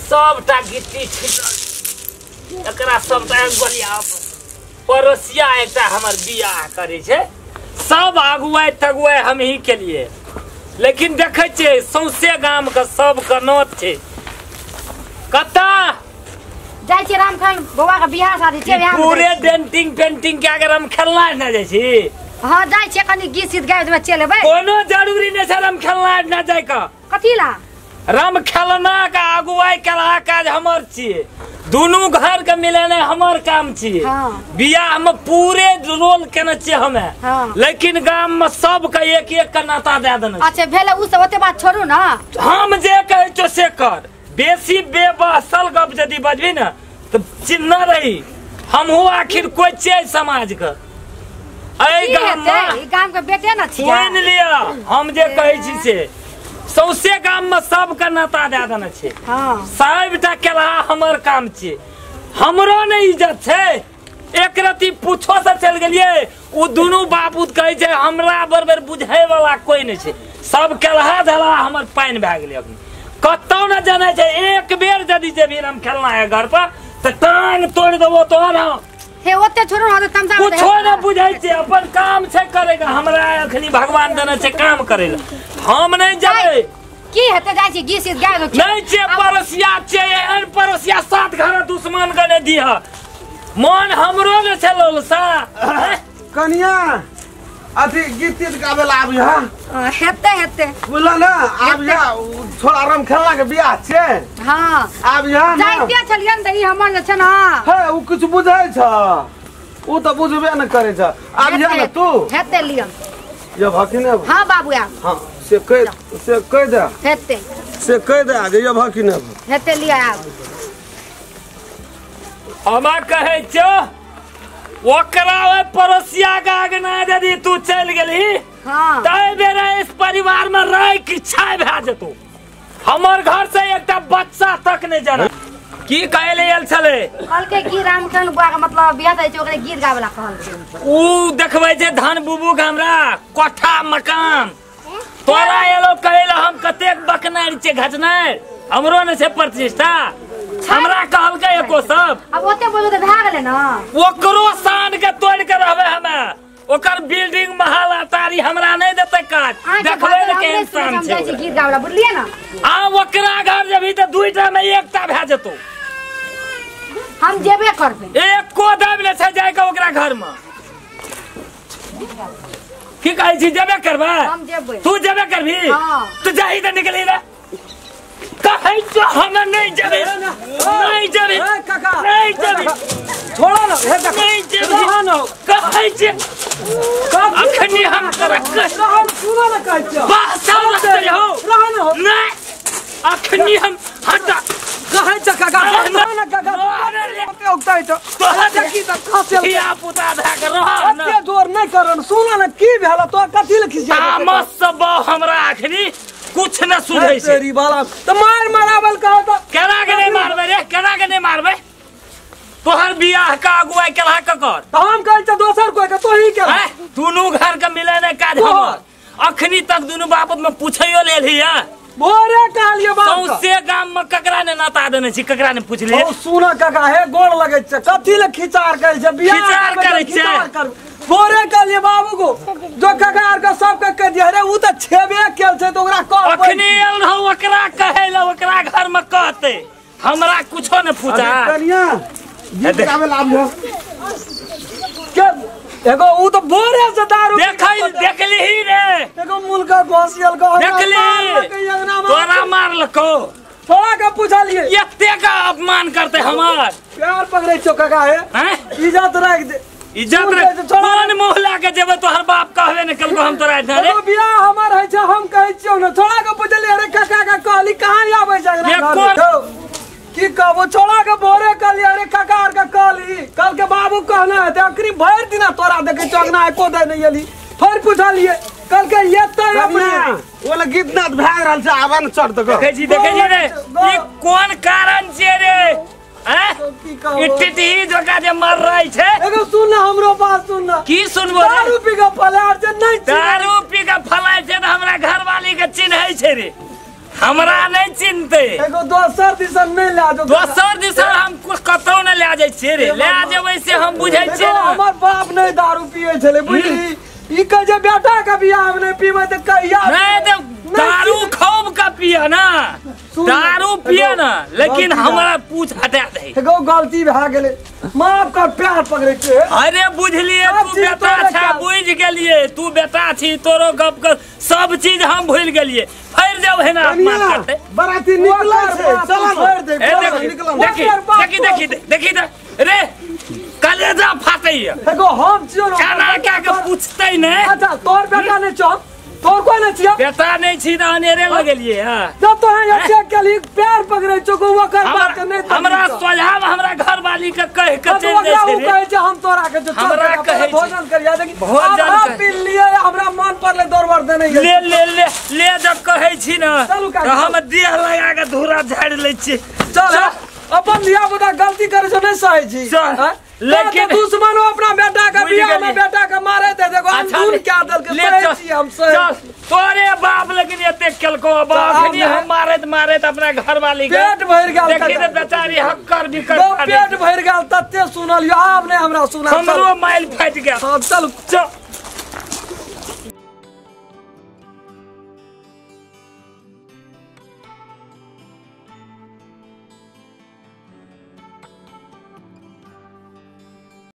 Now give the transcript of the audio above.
सबटा गिट्टी छिटल एकरा सबटा गोलिया पड़ोसिया एकटा हमर बियाह करे छै सब अगुआई तगुआई हम ही के लिए लेकिन देखे छियै सौंसे गाम के सब के नोत छै कतऽ जाइ छियै रामखन बौआ के बियाह शादी छै बियाह पूरे डेंटिंग पेंटिंग के अगर हम खेलना न जाइ छी। हां जाइ छियै कनी गीत सीत गाबि देबै चलि एबै। कोनो जरूरी नहि छै राम खेलना न जाय के। कथी ला? राम खेलना के अगुवाई केलहा काज हमर छियै दुनू घर के मिलेने हमर काम छियै। हाँ। बियाह में पूरे रोल केने छियै हमे। हाँ। लेकिन गाम में सबके एक एक के नाता दे देने। अच्छा भेलै उ सब ओते बात छोड़ू ना। हम जे कहै छियौ से कर बेसी बेबसल गप यदि बजबी ना तो चिन्ह रही हमहू आखिर कोई छियै समाज के एहि गाम में ई गाम के बेटे न छियै। सुनि लिअ हम जे कहै छी से सौंसे गाम में सबके नाता दे देने छै। हाँ। सबटा केलहा हमर काम छियै हमरो ने इज्जत छै। एक रति पूछो से चलि गेलियै ओ दुनू बाबू कहै छै हमरा बरबर बुझै वाला कोई नहि छै सब केलहा धलहा हमर पानि भए गेलै। अखनी कतौ न जानै छै एक बेर यदि जेबही हम खेलना है घर पर तऽ टांग तोड़ि देबो तोहर हम। हे ओते छोड़ू ना तऽ तमसा कुछो न बुझै छै अपन काम छै करे के हमरा अखनी भगवान देने छै काम करे ला हम नहीं जेबै। की हेतै जाइ छी गीत सीत गाबि नहीं छै पड़ोसिया छै एहन पड़ोसिया सात घर दुश्मन के नहि दिह मन हमरो ने छै लोलसा। कनिया अथी गीत तीत गाबे ला आबि हा। हेतै हेतै बुझल ना आबि हा छोड़ा राम खेलना के बियाह छै। हां आबि हा ना जाइते छलियन त ई हमर जे छै ना। हे उ किछु बुझै छ उ त बुझबे न करै छ आबि हा ना तू हेतै लियन ये भकी ने। हां बाबू आ। हां से कह दे हेतै से कह दे जे ये भकी ने हेतै लिया आब। हमरा कहै छौ ओकरा ओहि पड़ोसिया के अगना यदि तू चलि गेलही हाँ। तै बेरा इस परिवार में रह के छाय भए जेतौ। हमर घर से एकटा बच्चा तक नहीं जाना। की कहै ले आयल छलै? कहलकै की रामचंद्र बुआ के मतलब बियाह दै छै ओकरे गीत गाबै ला कहलकै। उ देखबै छै धन बुबू के हमरा कोठा मकान तोरा एलो कहै ला हम कतेक बकनार छियै घचनार हमरो ने छै प्रतिष्ठा हमरा कहलकै एको सब। अब ओते बोलू तऽ भए गेलै ना। ओकरो शान के तोड़ि के रहबै हमे ओकर बिल्डिंग महल अटारी हमरा नहीं देतै काज देखबै ने केहन शान छै। गीत गाबै ला बुझलियै ना। आ ओकरा घर जेबही तऽ दुईटा में एकटा भए जेतौ। हम जेबे करबै एको दाबि ले छै जाय के ओकरा घर में। की कहै छी जेबे करबै? हम जेबै। तू जेबे करबी? हां। तू जाही तऽ निकली रे कहै छौ हम नहीं जेबै नहीं जेबै काका नहीं जेबै छोड़ा ना हे काका नहीं जेबै कहै छै अखनी हम तोरा रहन सुनो ना कहै छौ बासल रखते हो रहन हो नहीं अखनी हम हटा कहै छ काका ना काका ओते उगतै छ तोरा की त खसल धिया पुता भए के रह ना ओते जोर नहीं करन सुनो ना की भेल तो कथि ले खिसिया तामस से हमरा अखनी कुछ न सुझै छै। तेरी बाला त मार मारावल कहो त केना के नहीं मारबै रे केना के नहीं मारबै? तोहर बियाह का अगुवाई केलहा ककर? त हम कहै छ दोसर कोई के तोही के दुनू घर के मिलेने काज हमर अखनी तक दुनू बापत में पूछैयो लेलही है। भोरे कहलिए बाप सौंसे गाम में ककरा ने नाता देने छी ककरा ने पूछलिए? ओ सुन काका हे गोड़ लगै छै कथि ले खिचार करै छै बियाह खिचार करै छै। भोरे कहलिए बाबू को जो काका आर के सब के कह दिया रे उ त छेबे केल छै त ओकरा कह अखनी आयल रहौ ओकरा कहै ला ओकरा घर में कहते हमरा कुछो ने पूछा। कनिया गीत गाबै ला आबियो के एगो उ त भोरे से दारू देखै देखलिही रे एगो मुलका घोसियल को देखली तोरा मारलको थोड़ा के पूछलिए एते का अपमान करते हमर प्यार पकड़ै छौ काका हे हैं इज्जत राख दे इज्जत रख कोन मुँह ला के जेबै तोहर बाप कहबे ने कलको हम तोरा इधर रे एगो बियाह हमर है छै हम कहै छियौ ने थोड़ा के पूछलिए अरे काका के कहली कहां आबै छै की कहबो छोड़ा के भोरे कहलिए अरे काका आर के कहली कल के बाबू कहना है अखनी भरि दिना तोरा देखै छौ अंगना एको दे नहीं एली फेर पूछलिए कल के एतै अपने ओला गीत नाद भए रहल छै आबा न चढ़ दे देखै छी रे ई कोन कारण छै रे हैं ई टिटही जका जे मर रहै छै। एगो सुन ना हमरो बात सुन ना। की सुनबो रे? दारू पी के फलार छै नहीं दारू पी के फलाय छै त हमरा घरवाली के चिन्है छै रे। हमरा नहीं चिन्हते। एगो दोसर दिसन नहीं ला जो। दोसर दिसन हम कुछ कतौ न ले जाय छियै रे, ले जेबै से हम बुझै छियै। हमर बाप नहीं दारू पियै छलै बुझली, ई कह जे बेटा के बियाह हम नहीं पीबै त कहिया नहीं त दारू खूब का पिया ना, दारू पिया ना, लेकिन हमरा पूछ हटा दे। एगो गलती भए गेलै, माफ कर, प्यार पकड़े के। अरे बुझलिए तू बेटा छा, बुझ गेलिए तू बेटा छी, तोरो गप कर सब चीज हम भूल गेलिए। फिर जाओ है ना अपमान करते। बराती निकलै छै, चल छोड़ दे, देखी देखी देखी देखी रे कलेजा फाटैया। एगो हम छियो ना केना के के पूछतै ने। अच्छा तोर बेटा नै छौ, तोर कोई नहीं छियो? बेटा नहीं छी त अनेरे लगेलिए। हां जब तो है चेक केली पैर पकड़े छौ को ओकर बात नहीं। हमरा सोझा में हमरा घर वाली के कह के चल जाय छै रे, कहै छै हम तोरा के जो हमरा कहै भोजन करिया देखी भोजन पी लिए हमरा मन परले दरबार देने ले ले ले ले जब कहै छी ना त हम देह लगा के धूरा झाड़ लै छी। चल अपन धिया पुता गलती करे छौ नहीं सहे छी, लेकिन दुश्मन अपना बेटा के बियाह में बेटा के मारे दे देखो अंधुन क्या दल के सहे छी हम सहे। चल तोरे बाप लेकिन एते केलको बाप खनी हम मारैत मारैत अपना घर वाली के पेट भरि गेल। देखी त बेचारी हक्कर बिकर पेट भरि गेल तते सुनल यो, आब नहीं हमरा सुना, हमरो माइल फाटि गेल। चल चल।